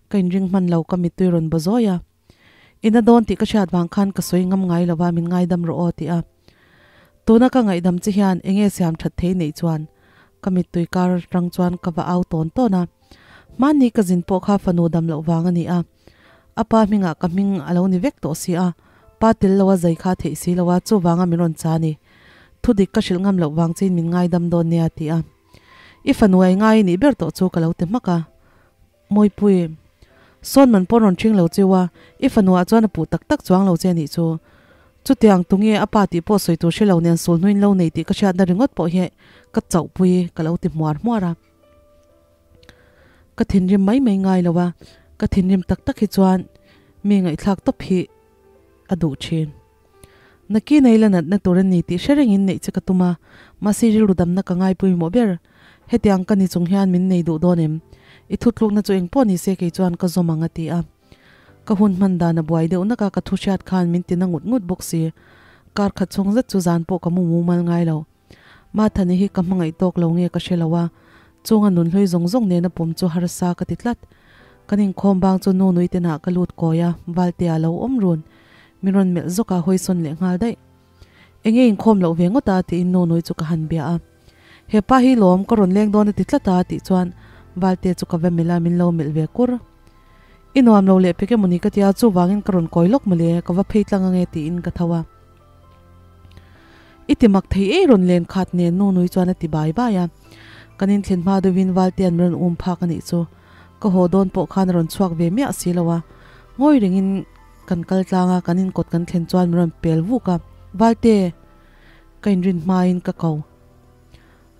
Ka inring hman lo, ka mittui rawn baw zawi a. Ina dawn tih ka hriat vang khan ka sawi ngam ngai lova min ngaidam rawh aw ti a. Tuna ka ngaihdam che hian enge siam that thei neih chuan ka mittui kar rang chuan ka va au tawn tawn a. Hmanni ka zin pawh kha fanu dam loh vang a ni a. A pa hmingah ka hming a lo ni vek tawh si a, pa tel loa zai kha theih si lo a chuvanga min rawn cha ni. Thudik ka hrilh ngam loh vang chein min ngaidam dawn nia ti a. I fanu ai ngai i nih ber tawh chu ka lo ti hmak a. Mawipui, sawn man pawh rawn ṭhing lo cheu a, i fanuah chuan a puh tak tak chuang lo che a nih chu. Chutiang tunge a pa tih pawh sawi tur hre lo nen sul hnuin lo nei tih ka hriatna ringawt pawh hi ka chauhpui ka lo ti hmuar hmuar a. Ka thinrim mai mai ngai lo a, ka thinrim tak tak hi chuan mi ngaihthlak tawp hi a duh ṭhin. Naki nei la natna tur a ni tih hre rengin neih che ka tum a, mahse rilru damna ka ngaipawimawh ber. Hetiang ka ni chung hian min nei duh dawn em? I thutlukna chu engpawh ni se kei chuan ka zawm ang a ti a. Ka hun hman dan a buai deuh nak a, ka thu hriat khan min ti na ngut ngut bawk si. Kar khat chhung zet chu zan pawh ka mu mumal ngai lo. Mathani hi ka hmangaih tawk lo nge ka hre lo a, chunga nunhlui zawng zawng nena pawm chu harsa ka ti tlat. Kan inkhawm bang chu nu nui tenah ka lut kawi a, Valtea lo awm run. Min rawn melh zawk a, hawisawn leh nghal daih. Enge inkhawm loh ve ngawt a tiin nu nui chu ka han bia a. He pa hi lawm ka rawn leng dawn a ti tlat a tih chuan Valtea chu ka va melh a, min lo melh ve kur. I nuam lo leh pek emawni ka tia, chuvangin ka rawn kawi lawk mawle, ka va phei tlang ange tiin ka tho a. I ti mak thei ei rawn len khat nen nu nui chuan a ti bai bai a. Kan inthlen hma deuhin Valtea'n min rawn um phak a nih chu. Ka haw dawn pawh khan a rawn chhuak ve miah si lo a. Ngawi rengin kan kal tlang a, kan inkawt kan thlen chuan min rawn pel vuk a. Valte! Ka inrin hmain ka ko.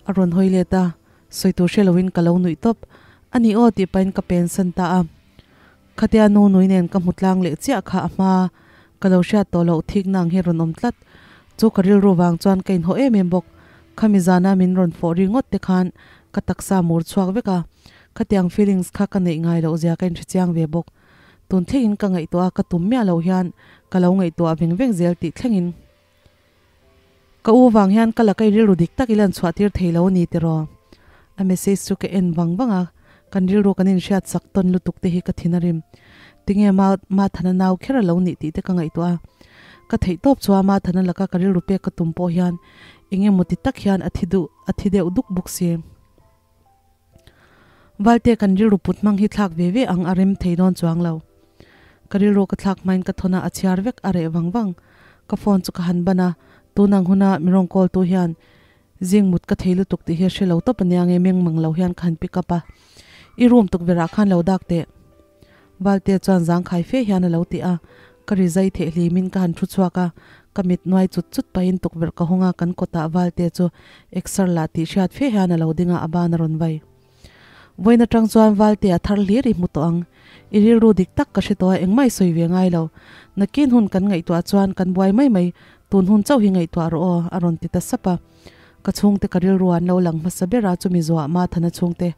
A rawn hawi let a, sawi tur hre loin ka lo nuih tawp. A ni aw tih pahin ka pensan ta a. Khatia nu nui nen ka hmu tlang leh chiah kha a hma ka lo hriat tawh loh thikna ang hi rawn awm tlat. Chu ka rilru vang chuan ka inhaw em em bawk. Khami zana min rawn fawh ri ngawt te khan ka taksa mur chhuak vek a. Khatiang feelings kha ka neih ngai loh zia ka inhre chiang ve bawk. Tun thlengin ka ngaihtuah a, ka tum miah loh hian ka lo ngaihtuah veng veng zel tih thlengin. Ka u vang hian ka laka i rilru dik tak i lan chhuah tir thei lo a ni tiraw? A message chu ka en vang vang a, kan rilru kan inhriat sak tawn lutuk te hi ka thin a rim. Tinge ma Mathana nau kher a lo nih tih te ka ngaihtuah a. Ka theih tawp chua Mathana laka ka rilru pek ka tum pawh hian eng emaw ti tak hian a thi duh a thi deuh duk bawk si. Valte kan rilru put hmang hi thlak ve ve ang a rem thei dawn chuang lo. Ka rilru ka thlak hmain ka thawn a, a chhiar vek a reh vang vang. Ka phone chu ka han ban a, tun ang huna mi rawn call tu hian zing mut ka thei lutuk tih hi a hre lo tawp ania nge meng mang lo hian ka han pick up a. I room tukverh ah khan lo dak teh. Valte chuan zangkhai fe hian a lo ti a, ka ri zai theh hlimin ka han thu chhuak a, ka mit nuai chut chut pahin tukverh ka hawng a, kan kawtah Valte chu exer lah tih hriat fe hian a lo ding a, a ban a rawn vai. Vawiin atang chuan Valte a thar hlir i hmu tawh ang, i rilru dik tak ka hre tawh a, engmah i sawi ve ngai lo. Nakin hun kan ngaihtuah chuan kan buai mai mai, tun hun chauh hi ngaihtuah rawh aw, a rawn ti ta sap a. Ka chhungte ka rilru an lo lang hmasa ber a, chumi zuah Mathana chhungte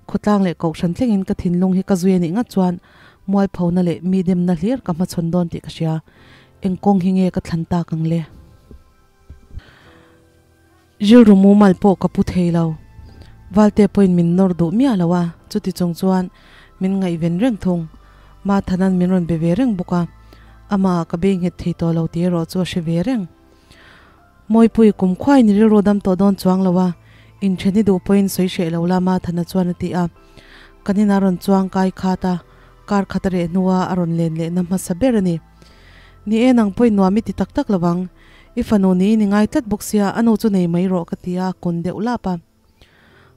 khawtlang leh kohhran thlengin ka thinlung hi ka zui a nih ngat chuan mualphona leh mi demna hlir ka hmachhawn dawn tih ka hria. Eng kawng hi nge ka thlan tak ang le? Rilru mumal pawh ka pu thei lo. Valte pawhin min nawr duh miah lo a, chuti chung chuan min ngaihven reng thung. Mathana'n min rawn be ve reng bawk a, amah ka bei nghet thei tawh lo tih erawh chu a hre ve reng. Mawipui kum khuaiin i rilru dam tawh dawn chuang lo a, inthen i duh pawhin sawi hreh lo la Mathana chuan a ti a. Kan inah rawn chuang kai khat a, kar khat a reh hnua a rawn len lehna hmasa ber a ni. Ni e, nang pawhin nuam i ti tak tak lo ang. I fanu niin i ngai tlat bawk sia, a nu chu nei mai rawh ka ti a, a kun deuh lap a.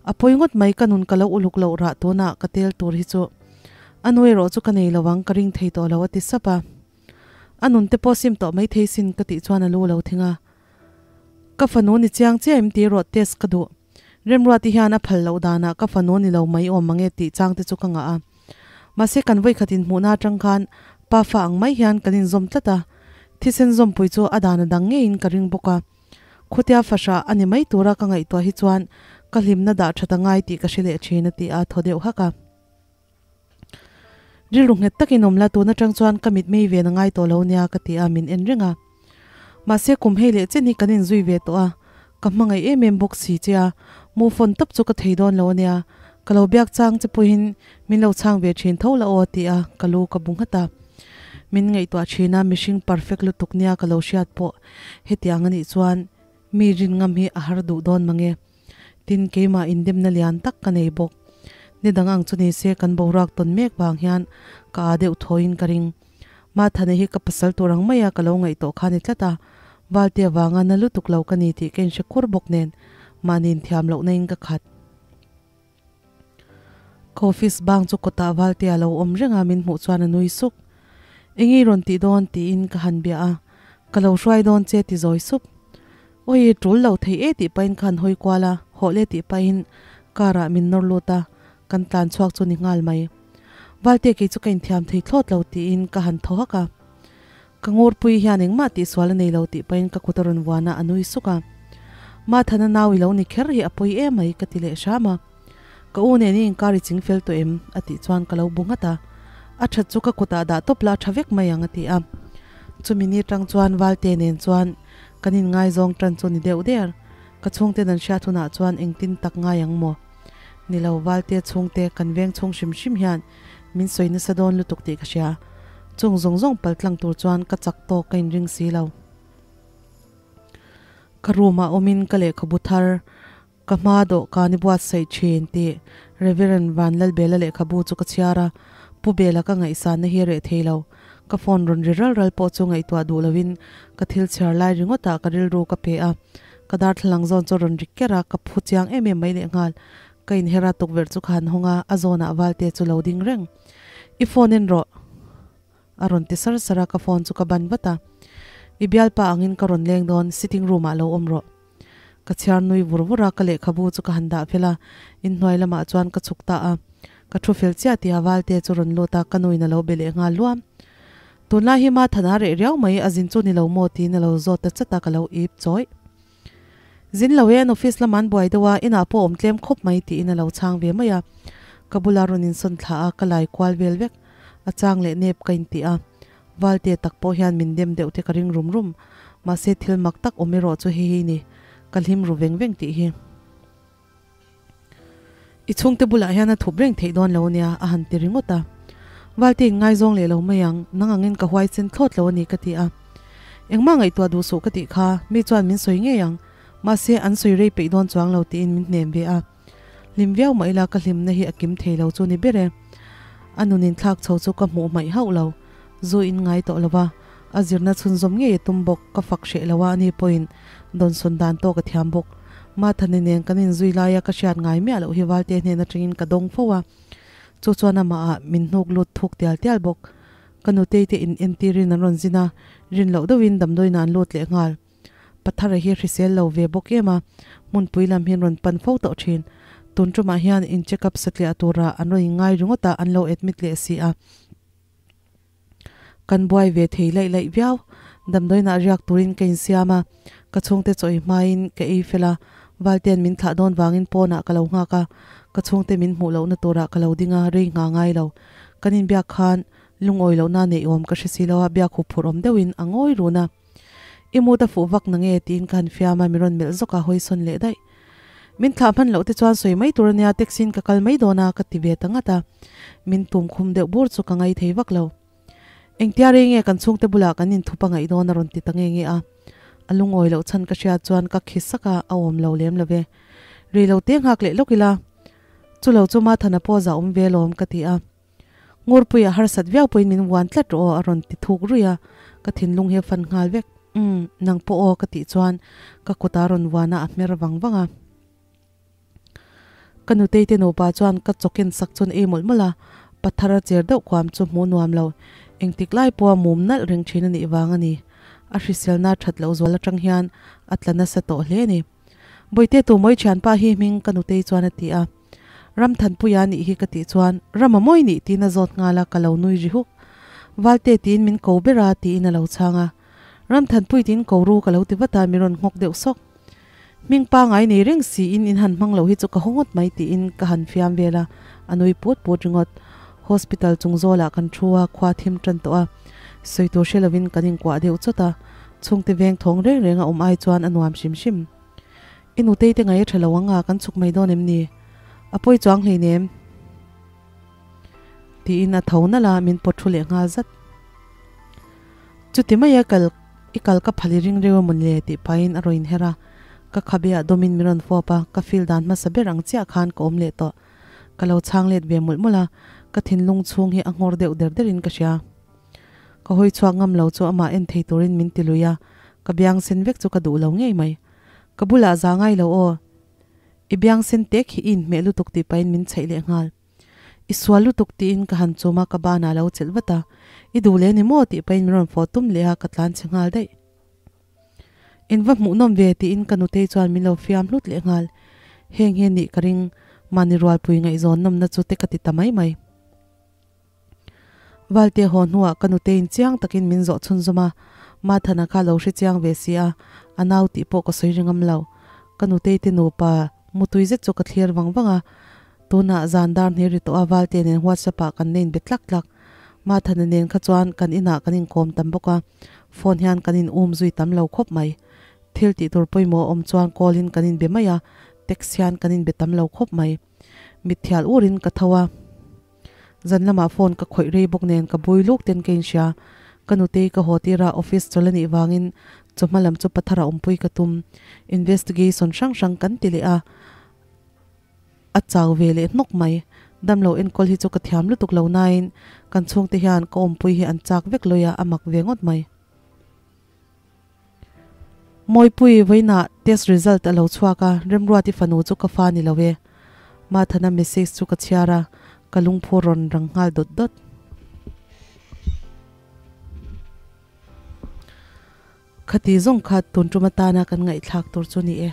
A pawi ngawt mai ka nun ka lo uluk loh rah tunah ka tel tur hi chu. A nu erawh chu ka nei lo ang, ka ring thei tawh lo a ti sap a. A nun te pawh sim tawh mai thei sin ka tih chuan a lu lo thing a. Ka fanu ni chiang chiah em tih rawh test ka duh. Remruati hian a phal loh danah ka fanu ni lo mai awm mange tih chang te chu ka ngah a. Mahse kan vawikhat inhmuhna atang khan pa fa ang mai hian kan inzawm tlat a. Thisen zawmpui chu a dan a dang ngeiin ka ring bawk a. Khutia fahrah a ni mai tura ka ngaihtuah hi chuan ka hlimna dah that a ngai tih ka hre leh thin a ti a thaw deuh hak a. Rilru nghet takin awm la tun atang chuan ka mit mei ven a ngai tawh lo nia ka ti a min en reng a. Mahse kum hei leh chen hi kan inzui ve tawh a, ka hmangaih em em bawk si che a, mu phone tawp chu ka thei dawn lo ania, ka lo biak chang che pawhin min lo chhang ve thin tho la aw ti a ka lu ka bu nghat a. Min ngaihtuah thin a mihring perfect lutuk nia ka lo hriat pawh hetiang anih chuan mi rin ngam hi a har duh dawn mange. Tin, keimah indemna lian tak ka nei bawk. Ni dang ang chu ni se kan boruak tawn mek vang hian ka aa deuh thawiin ka ring. Mathana hi ka pasal tur ang maia ka lo ngaih tawh kha ni tlat a, Valte avanga na lutuk lo ka ni tih ka inhre kur bawk nen mahni inthiam lohna in ka khat. Ka office bang chu kawtah Valtea lo awm reng a min hmuh chuan a nui suk. Eng i rawn tih dawn tiin ka han bia a, ka lo hruai dawn che ti zawi sup. Awi tul lo thei e tih pahin ka han hawi kual a, hawh le tih pahin car ah min nawr lut a, kan tlan chhuak chu ni nghal mai. Valtea kei chu ka inthiam thei thlawt lo tiin ka han thaw hak a. Ka ngurpui hian engmah tihsual a nei lo tih pahin ka kut a rawn vuan a, a nui suk a. Mathana nau i lo ni kher hi a pawi em mai ka ti leh hram a. Ka u nen i inkar i ching fel tawh em? a tih chuan ka lo bu nghat a. A that chu ka kutah dah tawp la a tha vek mai ang a ti a. Chumi ni tang chuan Valte nen chuan kan inngaizawng tan chu ni deuh der. Ka chhungten an hriat hunah chuan engtin tak ngai ang maw? Ni lo, Valte chhungte kan veng chhung hrim hrim hian min sawi nasa dawn lutuk tih ka hria. Chung zawng zawng pal tlang tur chuan ka chak tawk ka inring si lo. Ka room ah awmin ka lehkhabu thar ka hma dawhkan i buatsaih thin tih Reverend Vanlalbela lehkhabu chu ka chhiar a. Pu Bela ka ngaihsan na hi a reh thei lo. Ka phone rawn ri ral ral pawh chu ngaihtuah duh loin ka thil chhiar lai ringawt ah ka rilru ka pe a. Ka darthlalang zawn chu rawn ri ker a, ka phu chiang em em mai lehnghal. Ka inher a, tukverh chu ka han hawng a, a zawnah Valte chu lo ding reng. I phone en rawh. A rawn ti sar sar a, ka phone chu ka ban vat a. I bialpa angin ka rawn leng dawn, sitting room ah lo awm rawh. Ka chhiar nui vur vur a, ka lehkhabu chu ka han dah fel a, inhnuai lamah chuan ka chhuk ta a. Ka thu fel chiah tih a Valte chu rawn lut a, ka nuin a lo be leh nghal luam. Tunlai hi Mathana reh riau mai, a zin chu ni lo maw tiin a lo zawt ta chat a, ka lo ip chawih. Zin lo e, an office lamah an buai deuh a, inah pawh awm tlem khawp mai tiin a lo chhang ve mai a. Ka bula rawn insawn thla a, ka lai kual vel vek. A chang leh nep ka inti a. Valte tak pawh hian min dem deuh te ka ring rum rum. Mahse thil mak tak awm erawh chu hei hi ni, ka hlim ru veng veng tih hi. I chhungte bulah hian a thup reng theih dawn lo ania a han ti ringawt a. Valte in ngaizawng leh lo mai ang, nang angin ka huaisen thlawt lo a ni ka ti a. Engmah ngaihtuah duh suh ka tih kha, mi chuan min sawi ngei ang, mahse an sawi rei peih dawn chuang lo tiin min hnem ve a. Hlim viau mah ila ka hlimna hi a kim thei lo chu ni ber e. A nun inthlak chho chu ka hmuh hmaih hauh lo. Zu in ngai tawh lo va, a zirna chhunzawm ngei a tum bawk, ka fak hreh lo a, ani pawhin dawnsawn dan tawk a thiam bawk. Mathani nen kan inzui laia ka hriat ngai miah loh hi Valte hnen atangin ka dawng fo a, chu chuan amahah min hnuk lut thuk tial tial bawk. Ka nutei te in entirin an rawn zin a, rin loh deuhin damdawiin an lut leh nghal. Pathara hi hrisel lo ve bawk em a, hmunpui lam hian rawn pan fo tawh thin. Tun tumah hian in check up satliah tura an rawn inngai ringawt a, an lo admit leh si a. Kan buai ve thei laih laih viau. Damdawiinah riak turin ka insiam a, ka chhungte chaw ei hmain ka ei fel a, Valtea'n min thlah dawn vangin pawnah ka lo nghak a, ka chhungte min hmuh lohna turah ka lo ding a, rei ngha ngai lo. Kan inbiak khan lungawi lohna neih awm ka hre si lo a, biak huphurh awm deuhin a ngawi run a. I mut a fuh vak na nge? tiin ka han fiam a, mi rawn melh zawk a, hawi sawn leh daih. Min thlah hman loh te chuan sawi mai tur ania, taxi in ka kal mai dawn a, ka ti ve ta ngat a. Min tum khum deuh bur chu ka ngai thei vak lo. Engtia rei nge kan chhungte bulah kan inthup a ngaih dawn a rawn ti ta nge nge a. A lungawi loh chhan ka hriat chuan ka khi sak a, a awm lo lem lo ve. Rei lo te nghak leh lawk ila, chu lo chu Mathana pawh za awm ve lawm ka ti a. Ngurpuia harsat viau pawhin min vuan tlat rawh aw a rawn ti thuk ruih a, ka thinlung hi a fan nghal vek. Umm, nang pawh aw ka tih chuan ka kutah rawn vuan a, a hmer vang vang a. Ka nutei te nupa chuan ka chawken sak chuan ei mawlh mawlh a, pathar a cher deuh kuam chu hmuh nuam lo. Engtik lai pawha mum nalh reng thin a nih vang a ni. A hriselna that loh zual atang hian a tla nasa tawh hle a ni. Bawihte tu mawi thianpa hi hming ka nutei chuan a ti a. Ramthanpuia nih hi ka tih chuan Ram a mawi nih tiin a zawt nghal a, ka lo nui ri huk. Valte tiin min ko ber a tiin a lo chhang a. Ramthanpui tiin ko ru ka lo ti vat a, mi rawn nghawk deuh sawk. Hming pangai nei reng siin in han hmang lo hi chu ka haw ngawt mai tiin ka han fiam vel a, a nui put put ringawt. Hospital chung zawlah kan thu a, khua thim tan tawh a. Sawi tur hre lovin kan inkuah deuh chawt a, chhungte veng thawng reng reng a awm ai chuan a nuam hrim hrim. I nutei te ngai a tha lo ang a, kan chhuk mai dawn em ni? A pawi chuang hleinem. Tiin a tho nalh a, min pawt thu leh nghal zat. Chuti mai a kal, i kal ka phal i ring reu emaw le tih pahin a rawn inher a, ka khabe ah dawmin min rawn fawp a, ka feel dan hmasa ber ang chiah khan ka awm leh tawh. Ka lo chhang let ve mawlh mawlh a, ka thinlung chhung hi a nghawr deuh der derin ka hria. Ka hawi chhuak ngam lo chu amah en thei turin min ti lui a, ka biang sen vek chu ka duh lo ngei mai. Ka bulah za ngai lo aw. I biang sen tek hi i inhmeh lutuk tih pahin min chheih leh nghal. I sual lutuk tiin ka han chum a, ka banah lo chelh vat a. I duh leh ni maw tih pahin min rawn fawh tum leh a, ka tlan chhe nghal daih. In va hmuhnawm ve tiin ka nutei chuan min lo fiam hlut leh nghal. Heng hi a nih ka ring, mahni rualpui ngaihzawn nawmna chu te ka ti ta mai mai. Valte haw hnuah ka nuteiin chiang takin min zawh chhunzawm a, Mathana kha lo hre chiang ve si a, a nau tih pawh ka sawi ringam lo. Ka nutei te nupa mutui zet chu ka thlir vang vang a, tunah zan dar hnih ri tawh a Valte nen WhatsApp ah kan nein be tlak tlak. Mathana nen kha chuan kan inah kan inkawm tam bawk a, phone hian kan in um zui tam lo khawp mai. Thil tih tur pawimawh awm chuan call in kan inbe mai a, text hian kan inbe tam lo khawp mai. Mitthial urin ka tho a. Zan lamah phone ka khawih rei bawk nen ka bui luk ten ka inhria. Ka nutei ka haw tir a, office chawl a nih vangin chawhma lam chu pathar a awmpui ka tum. Investigation hrang hrang kan ti leh a, a chau ve leh hnawk mai. Damlo enkawl hi chu ka thiam lutuk lo nain kan chhungte hian ka awmpui hi an chak vek lawia a mak ve ngawt mai. Mawipui vawiinah test result a lo chhuak a, Remruati fanu chu ka fa ni lo e. Mathana message chu ka chhiar a, ka lungphu rawn rang nghal dawt dawt. Khati zawng kha tun tum atana kan ngaihthlak tur chu ni e.